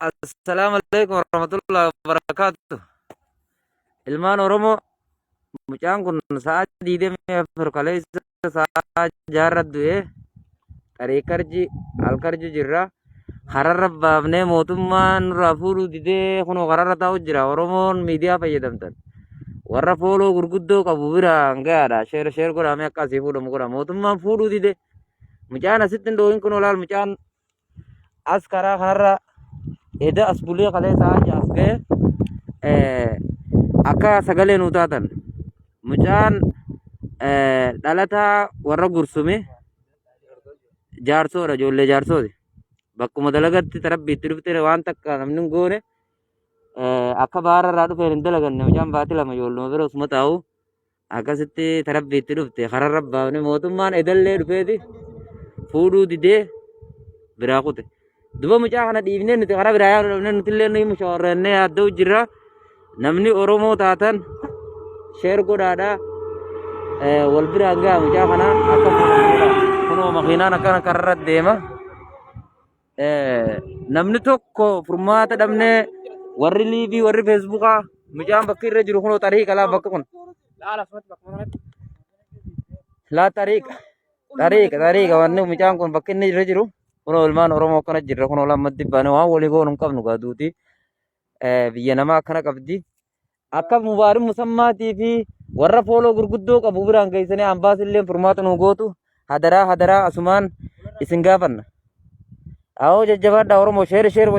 Assalaamu alaikum warahmatullahi wabarakatuh. Ilmaan Oromoo, mucaan kun sa'a 24 kaleessa sa'a jaarra du'ee xariikarji alkarji jirra. Kararra baafnee mootummaan nurraa fuudhuu didee kunoo kararra taa'u jira. Oromoon miidiyaa fayyadamtan. Warra fooloo gurguddoo qabu biraan gahaadha. Sheer sheer godhamee akka asii fuudhamu godha. Mootummaan fuudhuu dide. Mucaan asitti hin dhoowin kunoo laal, mucaan as karaa kanarra eda as bulee kalee sa'aa 6 as ga'e. Akka sagalee nuu taatan, mucaan dhalataa warra Gursume Jaarsoodha, ijoollee Jaarsooti. Bakkuma dalagatti tarabbiitti dhufte, waan takka namni hin goone. Akka baara irraa dhufeen hin dalaganne. Mucaan baatii 2 ijoolluma bira osuma taa'u akkasitti tarabbiitti dhufte. Kararra baafne, mootummaan edallee dhufeeti fuudhuu didee biraa kute. Duba mucaa kana dhiifnee nuti karaa biraa yaa'uu dhabnee, nuti illee nuyi mushawarrannee yaadda'u jirra. Namni Oromoo taatan share godhaadha. Wal biraan ga'a, mucaa kana akka fuudhamu godha. Kunoo makiinaan akkana kararra deema. Namni tokko furmaata dhabnee, warri liivii, warri feesbuukaa, mucaan bakki irra jiru kunoo xariiqa laa bakka kun. Laa, xariiqa. Xariiqa, xariiqa, wanni mucaan kun bakki inni irra jiru kunoo. Ilmaan Oromoo akkana jirra, kunoo lammatti baane waan walii goonu hin qabnu gaaduuti. Biyya namaa akkana qabdi. Akka Mubaarin Musammaatii fi warra fooloo gurguddoo qabu biraan geessanii ambaas illee furmaata nuu gootu hadaraa hadaraa asumaan isin gaafanna. Awoo, jajjabaadhaa Oromoo, share share.